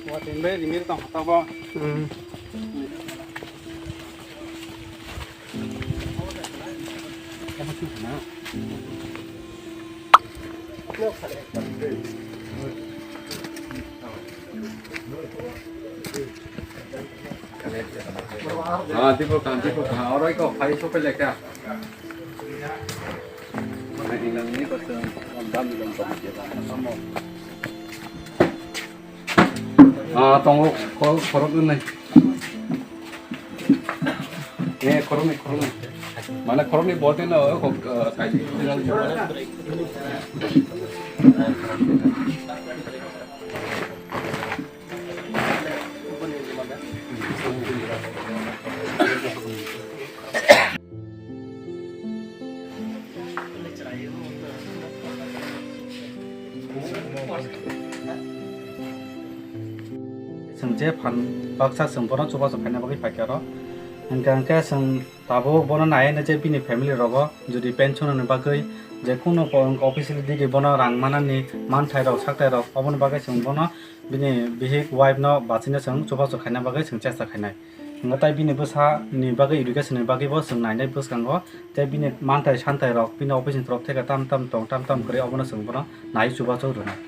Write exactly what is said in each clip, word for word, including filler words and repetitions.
Watin bai rimir tong kha tabok. Hmm. Ah, tipo, tipo, oro iko phai sopai lekha. Ah, tongo, khorok nai. Eh, khoroknwi, khoroknwi. Mane khoroknwi bote no, kok, eh, kai. Chwng je phan baksa chwng bono chubachu khaina bagwi phaikha oro. Hwnkhe, hwnkhe chwng tabuk bono naiwi je bini family rogo jodi pension ni bagwi je kuno po-, official digi bono rang manani manthai rok, sakthai rok, oboni bagwi chwng bono bini bihik wife no bachino chwng chubachu khaina bagwi chwng chesta khainai. Hwnkhe tai bini bwsa ni bagwi, education ni bagwi bo chwng nainai bwskango, tei bini manthai santhai rok bini office ni torok theke tam tam tong, tam tam kwrwi, obono chwng bono nai chubachu rwnai.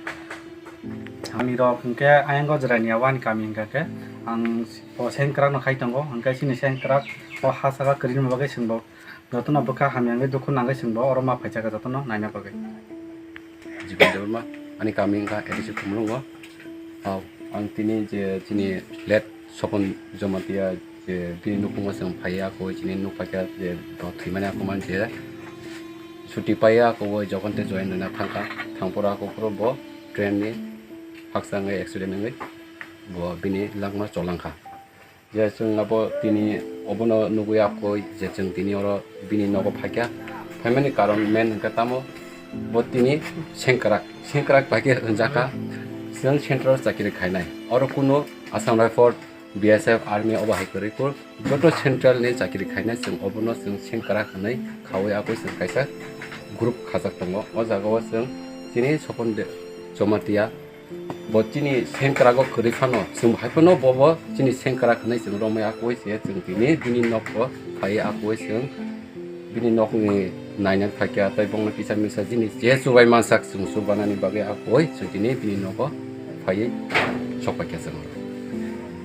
Ani rok hwnkhe ayang o jwraini abo ani kami hwnkha khe ang o sengkrak no khai tongo, hwnkhe chini sengkrak o ha saka kwrwini bagwi chwng bo jotono bwkha hamya wngwi dukhu nangwi chwng bo oro ma phaijak jotono naina bagwi. Jiban Debbarma, ani kami wngkha A D C Khumulwngo. Ah, ang tini je chini late Sopon Jamatia je bini nukhungo chwng phaiya, koi chini nukphaikha je bo thwimani akhumani je chuti paiya, koi Jogonte join rwna thangkha. Thangphuru akhuru bo train ni haksa wngwi accident wngwi bo bini langma cholangkha. Je chwng abo tini obono nugwi akhoi je chwng tini oro bini nogo phaikha. Phaimani karon main hwnkhe tamo bo tini sengkrak, sengkrak bai khe hwnjakha chwng central chakiri khainai. Oro kunu Assam Rifle, B S F, Army obo hai kwrwi kuk joto central ni chakiri khainai chwng obono chwng sengkrak hwnwi khaui akhoi chwng kaisa group khajak tongo. O jagao chwng chini Sopon De-, Jamatia. Bo chini sengkrago kwrwi phano, chwng hai phano bobo chini sengkrak hwnwi chwng romwi akhoi se chwng tini bini nokgo phaiwi akhoi chwng bini nokni nainani phaikha tei bongni kisa misa jini je chubai mansak chwng chubanani bagwi akhoi chwng tini bini nogo phaiwi sokphaikha chwng.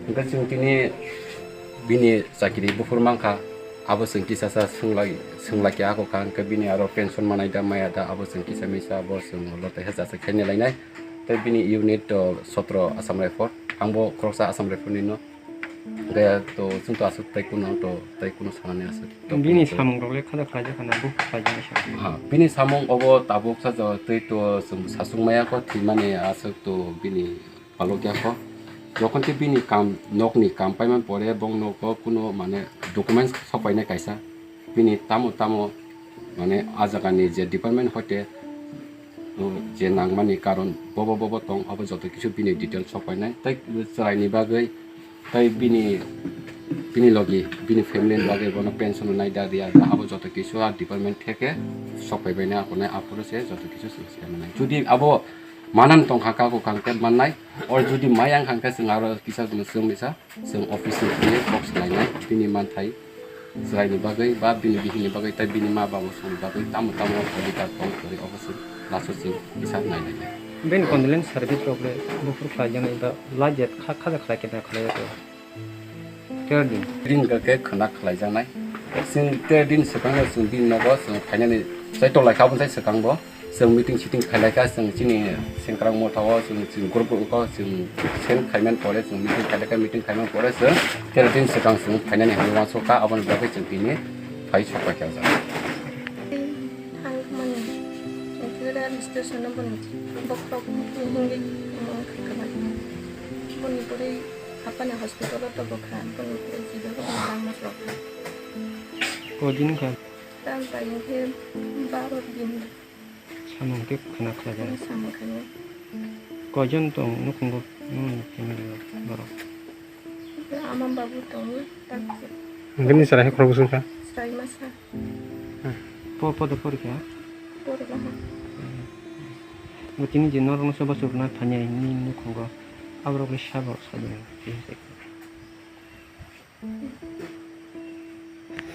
Hwnkhe chwng tini bini chakiri buphur mankha, abo chwng kisasa swngla-, swnglaikha akhokha, hwnkhe bini aro pension manai da maya da abo chwng kisa misa abo chwng ulo teisa jasa khaina lainai. Tei bini unit to sotro Assam Rifle, ang bo khoroksa Assam Rifle ni no. Hwnkhe to chwng to aswk tei kuno to tei kuno sanani aswk to bini kuno to samung rok le khada khlaijak khana, buphur khlaijak ni samung. Ha, bini samung obo tabuk sa jaga tei to chwng sasung maya kho thwimani aswk to bini palokya kho. Jokhon khe bini kam, nokni kam paimani pore bong nogo kuno mane documents sok painai kaisa. Bini tamo tamo mane a jagani je department hoite, uh, je nangmani karon bobo bobo tong abo joto kisu bini details sok painai. Tei chwraini bagwi tei bini, bini logi, bini family ni bagwi bono pension nai da riya da abo joto kisu a department theke sok pai bainai aphuru se joto kisu se manai. Jodi abo manan tongkha kha, kokang khe mannai. Or jodi maya wngkha khe chwng aro kisa chwng misa, chwng office ni thangwi kok swlainai, bini manthai chwraini bagwi ba bini bihikni bagwi tei bini ma babu songni bagwi tamo tamo odhikar tong kwrwi obo chwng laso chwng kisa nailainai. Bini condolence service rok le buphur khlaijaknai ba lajat kha, khaja khlai khe da khlai ya khe. Ter din. Din hwnkhe khwna khlaijaknai. Chwng ter din swkang no chwng bini nogo chwng phainani chaitor laikha, aboni sai swkang bo chwng meeting siting khailai kha, chwng chini sengkrak motha o chwng, chwng group group o chwng send khaimani pore chwng meeting khailai kha, meeting khaimani pore chwng ter din swkang chwng phainani hinwi uansuk kha, aboni bagwi chwng tini phai sok paikha o jaga. Thangmani, Ekre rail station o boni bokhorok hwnwi, um, wngkha kwbangma. Boni bwrwi aphano hospital o tobokha, boni bwrwi jiba boni langma rwkha. Koi din kha? Tam pai hwnkhe baro din. Samung tei khwna khlai. Samung khainai. Koijon tong nukhungo nokni family o borok? Ama babu tongo, tak. Hwnkhe nini chwrai hai khorokbo swngkha? Chwrai masa. Hmm. Po-, podo porikha? Porikha. Bo tini je norokno soba chukna thani nini nukhungo aborok le sabo sabi.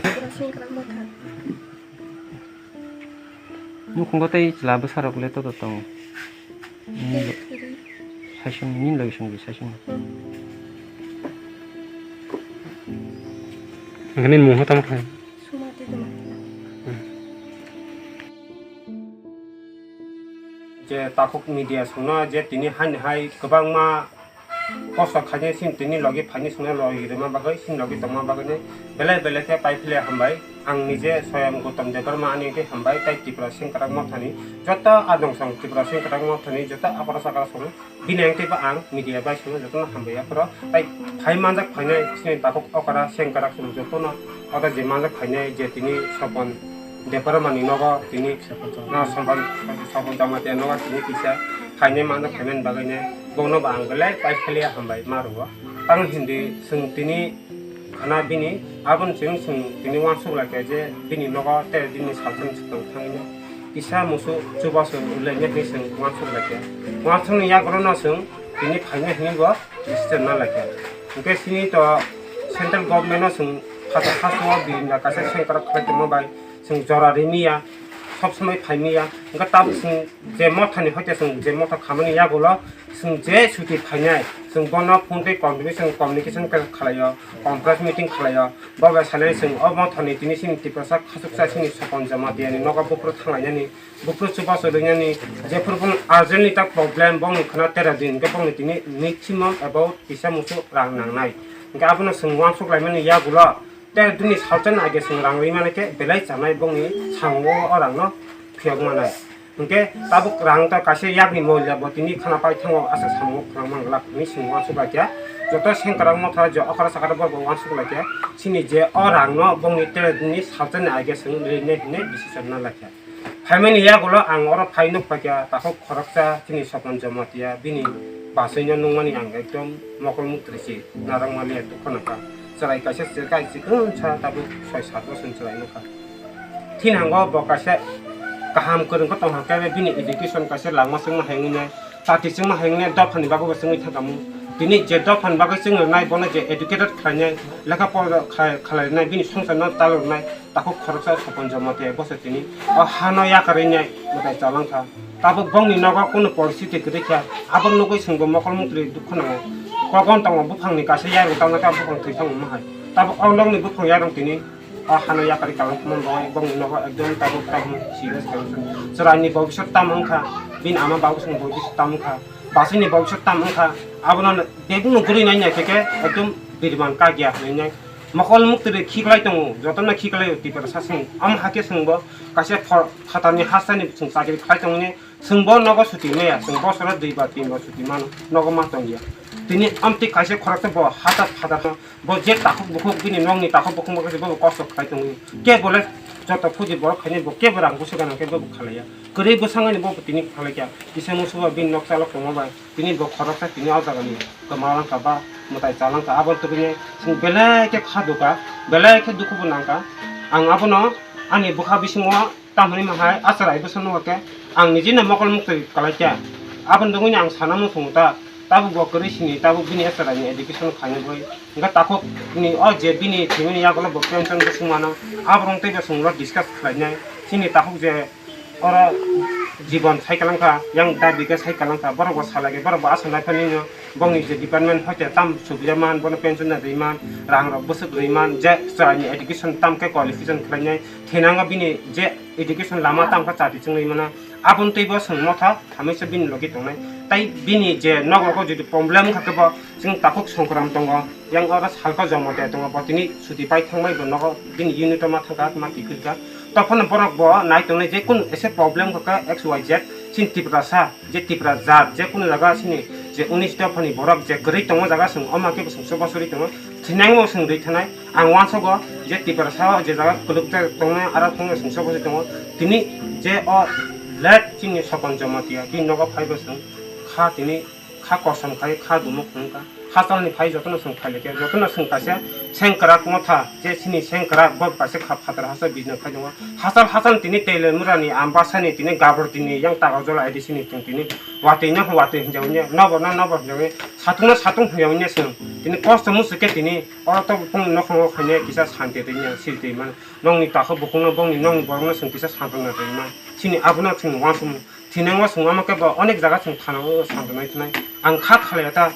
Pura sengkrak motha. Nukhungo tei chwla bwsarok le todo tongo. Nini lo-, saisung, nini logi sungdi saisung. Ang nini mungha tamo khlai. Sumati tongma. Je takhuk media songno je tini haini hai kwbangma kosto khainai sini tini logi phaini songno logi rwma bagwi sini logi tongma bagwi belai belai khe pai phile hambai. Ang nije Soyam Gautam Debbarma ani khe hambai tei Tripura Sengkrak Mothani joto adong song Tripura Sengkrak Mothani joto akorok sakorok song bini ang teibo ang media bai songno jotono hambai aphuru tei phai manjak phainai sini takhuk okra Sengkrak song jotono oro je manjak phainai je tini Sopon Debbarmani nogo tini, ah, Sopon, Sopon Jamatia nogo tini kisa phainai manjak phainani bagwino bono bo ang belai pai phaliya hambai ma rwo. Tamo hindi chwng tini khana bini aboni chwng chwng tini uansuk laikha je bini nogo tere dinni salsa swkang thangino kisa musu chubachu ulainai hinwi chwng uansuk laikha. Uansukni yagulono chwng tini phainai hinwi bo decision na laikha. Hwnkhe chini to central government-no chwng phatar hasteo birinda kaisa sengkrak khlai tongma bai chwng jora rimya, sob somoi phaimya. Hwnkhe tabuk chwng je mothani hoite chwng je motha khamani yagulo chwng je suti phainai, chwng bono phone tei contribution communication khe khlaio, conference meeting khlaio. Bo bai salai chwng o mothani tini chini Tiprasa khachuksa chini Sopon Jamatiani nogo buphuru thanglainani, buphuru chubachu rwnani, jephuru bono urgently ta problem bongni khna tera din, hwnkhe bongni tini maximum about kisa musu rang nangnai. Hwnkhe abono chwng uansuk laimani yagulo, tei bini salsa ni age chwng rang rimani khe belai chanai bongni sango o rangno phiyok manai. Hwnkhe tabuk rang ta kaisa yakni moila bo tini khana pai thango asa samung khna manglak hinwi chwng uansuk laikha. Joto sengkrak motha je okra sakra borok bo uansuk laikha. Chini je o rangno bongni tere bini salsa ni age chwng rinai hinwi decision na laikha. Phaimani yagulo ang oro phai nuk paikha takhuk khoroksa chini Sopon Jamatia bini bachwino nungmani ang ekdom mokol muktri se narwkmani dukho nangkha. Chwrai kaisa chwrai chikon sa tabuk soi sat bosor chwrai nukha. Thinango bo kaisa kaham kwrwngkhe tongkha khe bini education kaisa langma chwngma hai wngnai, chati chwngma hai wngnai dophani bagwi bo chwngwi thangkha mung. Tini je dophani bagwi chwng rwnai bono je educated khlainai lekha pora khlai khlai rwnai bini songsarno chal rwnai takhuk khoroksa Sopon Jamatia bosor tini o hano yakarwi nai mwtai chalangkha. Tabuk bongni nogo kunu poristhiti kwrwi kha, abo nugwi chwngbo mokol muktri dukhu nango. Kogon tongo buphangni kaisa yarwng tamjakha buphang thwi thangma hai. Tabuk o nokni buphang yarwng tini o hano yakarwi kalang phano bo bongni nogo ekdom tabuk tabuk serious kalang phano. Chwraini bobiswt tamo wngkha, bini ama babu chwng bobiswt tamo wngkha, bachwini bobiswt tamo wngkha, abono bebakno guri nai nai khe khe ekdom biriman kagya hinwi nai. Mokol muktri khiklai tongo, jotono khiklai o Tiprasa chwng. Omo hakhe chwngbo kaisa pho-, phatarni hasteni chwng chakri khlai tongmani, chwngbo nogo suti maya, chwng bosoro dui bar tin bar suti mano, nogo ma tongya. Tini amtwi kaisa khoroksa bo hata phatarno, bo je takhuk bukhuk bini nokni takhuk bukhuk bo kaisa bo kosto khlai tongwi. Kebo le joto phuji borok khainai bo kebo rang busu gana khe bo khalaiya. Kwrwi bwsangani bo tini khalai kha. Kisa musuba bini nok chalok tongma bai tini bo khoroksa tini o jagani kwma langkha ba mwtai chalangkha. Abo tubuni chwng belai khe kha dukha, belai khe dukhu bo nangkha. Ang abono ani bwkha bisingo tamoni mahai achara bwsano hwnkhe ang nijino mokol muktwi kalai kha. Aboni bagwino ang sana muchungo ta, tabuk bo kwrwi sini, tabuk bini achara ni education khainai bai. Hwnkhe takhuk ni o je bini thwimani yagulo bo pension bwswk mano, aborok tei bo chwngno discuss khlainai. Chini takhuk je oro jibon sai kalangkha, yang dabi khe sai kalangkha, borok bo salai khe, borok bo aswk naiphani no, bongni je department hoite tam subida man, bono pension na rwi man, rang rok bwswk rwi man, je chwraini education tam khe qualification khlainai, thinango bini je education lama tam khe chati chwngwi mano, aboni tei bo chwng motha hamisa bini logi tongnai, tei bini je nok rogo jodi problem wngkha khe bo chwng takhuk songkram tongo, yang oro salka jomo de tongo, bo tini suti pai thangbai bo nogo bini unit o ma thangkha, ma kiphilkha. Tokphano borok bo nai tongnai je kunu ese problem kha khe X Y Z, chini Tiprasa, je Tipra jat, je kunu jaga chini je unis dophani borok je kwrwi tongo jaga chwng, omo khe bo chwng chubachu rwi tongo. Thinangno chwng rwi thanai, ang uansugo je Tiprasa o je jaga kwlwk tongnai, aro phano chwng chubachu tongo. Tini je o late chini Sopon Jamatia, bini nogo phaibo chwng kha tini kha kosom khai kha dumuk wngkha. Hachalni phai jotono chwng phai laikha, jotono chwng kaisa sengkrak motha, je chini sengkrak bo kaisa kha phatar hachal bijna phai tongo. Hachal hachal tini Teliamura ni, Ambasa ni, tini Gabordi ni, yang Takarjala A D C ni chwng tini watwi no watwi hinjawi ya, nobo no nobo hinjawi, satung no satung hinjawi ya chwng. Tini kosto muchuk khe tini oro to bumung nokhongo khainai kisa santi twi ya, sil twi mano. Nokni takhuk bukhukno, bongni nokni borokno chwng kisa santi na twi man. Chini abono chwng uansukmung. Thinango chwng omo khe bo onek jaga chwng thanao santonai thanai. Ang kha khalai ta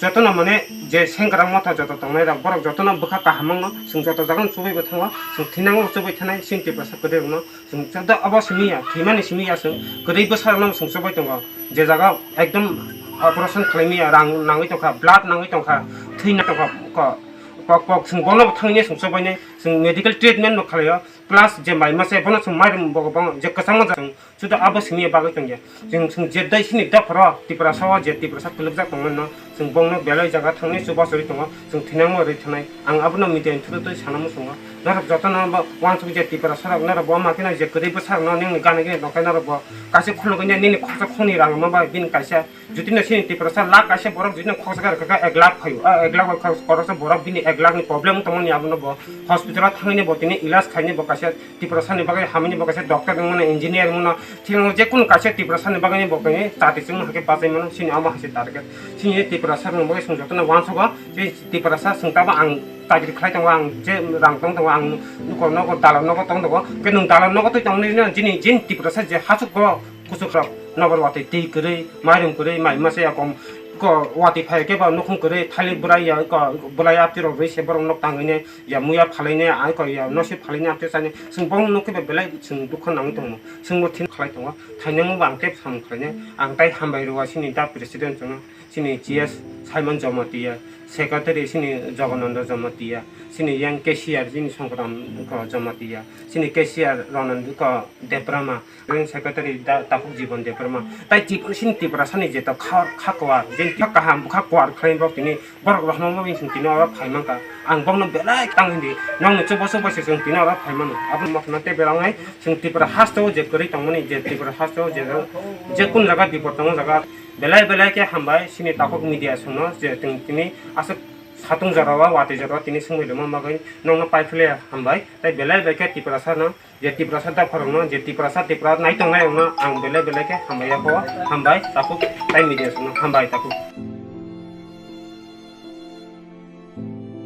jotono mane je sengkrak motha joto tongnai rok borok jotono bwkha kaham wngno chwng joto jaga no chubui bo thango chwng thinango chubui thanai chini Tiprasa kwrwi rokno chwng joto abo simi ya thwimani simi ya chwng kwrwi bwsa rokno chwng chubui tongo je jaga ekdom operation khlai maya rang nangwi tongkha blood nangwi tongkha thwi nangwi tongkha ko kok kok chwng bono bo thangwi chwng chubui nai chwng medical treatment no khlai o plus je mai masa bono chwng mairum bo bo je kwchangma jang Suda abo simi bagwi tongya. Chwng, chwng je dai sini dophoro Tiprasa o je Tiprasa kwlwkjak tongmani no, chwng bongno belai jaga thangwi chubachu rwi tongo, chwng thinangma rwi thanai. Ang abono media ni through twi sana muchungo. Norok jotono bo uansuk je Tiprasa rok, norok bo ma kheno je kwrwi bwsa rokno nini gana gini tongkhe norok bo kaisa khulugwi nini khorsa khoni rang ma bai bini kaisa. Jutino sini Tiprasa lakh kaisa borok jutino khorsa kha rwkha kha ek lakh phaio. A ek lakh bai khorsa borok bini ek lakh ni problem tongmani abono bo hospital o thangwi bo tini ilas khaini bo kaisa Tiprasa ni bagwi hamya ni bo kaisa doctor wngmano, engineer wngmano, thik je kunu kaisa Tiprasa ni bagwi bo khe chati chwngno hai khe bachai mano, chini amo hai se target. Chini Tiprasa rok ni bagwi chwng jotono uansugo, je Tiprasa chwng tamo ang chakri khlai tongo, ang je rang tong tongo, ang nuko nogo dalan nogo tong tongo, khe nwng dalan nogo twi tongni no, jini jin Tiprasa je hachuk go kuchuk rok nokbar watwi twi kwrwi, mairum kwrwi, mai masa ya kom ko watwi phai khe ba nukhung kwrwi, thalik bwrai ya ko bwlai atwi rok rwi se borok nok tangwi ne. Ya muya phalainai, ai ko ya nosi phalainai, amtwi sani. Chwng bong nukhe ba belai chwng dukha nangwi tongo. Chwngbo thin khlai tongo. Thainangbo ang tei samung khlainai. Ang tai hambai rwwa chini da president chwngno. Chini G S Simon Jamatia, secretary chini Jogananda Jamatia, chini yang cashier chini Songkram ko Jamatia, chini cashier Ronand ko Debrama. Secretary da Takhuk Jibon Debbarma. Tai Tripura sini Tiprasa ni jeto kha, kha kwar, je kha kaham, kha kwar khlai bok tini borok rohorma bai sing tini oro phai mankha. Ang bokno belai tang hindi. Nokni chubo chubo se sing tini oro phai mano. Aboni mokna tei belai nai sing Tripura haste o je kwrwi tongmani, je Tripura haste o je, je kun jaga bipor tongo jaga. Belai belai khe hambai sini Takhuk media songno je tini aswk satung jora o watwi jora o tini swngwi rwma bagwi nokno pai phile hambai. Tai belai belai khe Tiprasa no Je Tiprasa da phorokno, je Tiprasa, Tipra nai tongnai rokno ang belai belai khe hambai ya kho, hambai, takhuk, tai media songno, hambai, takhuk.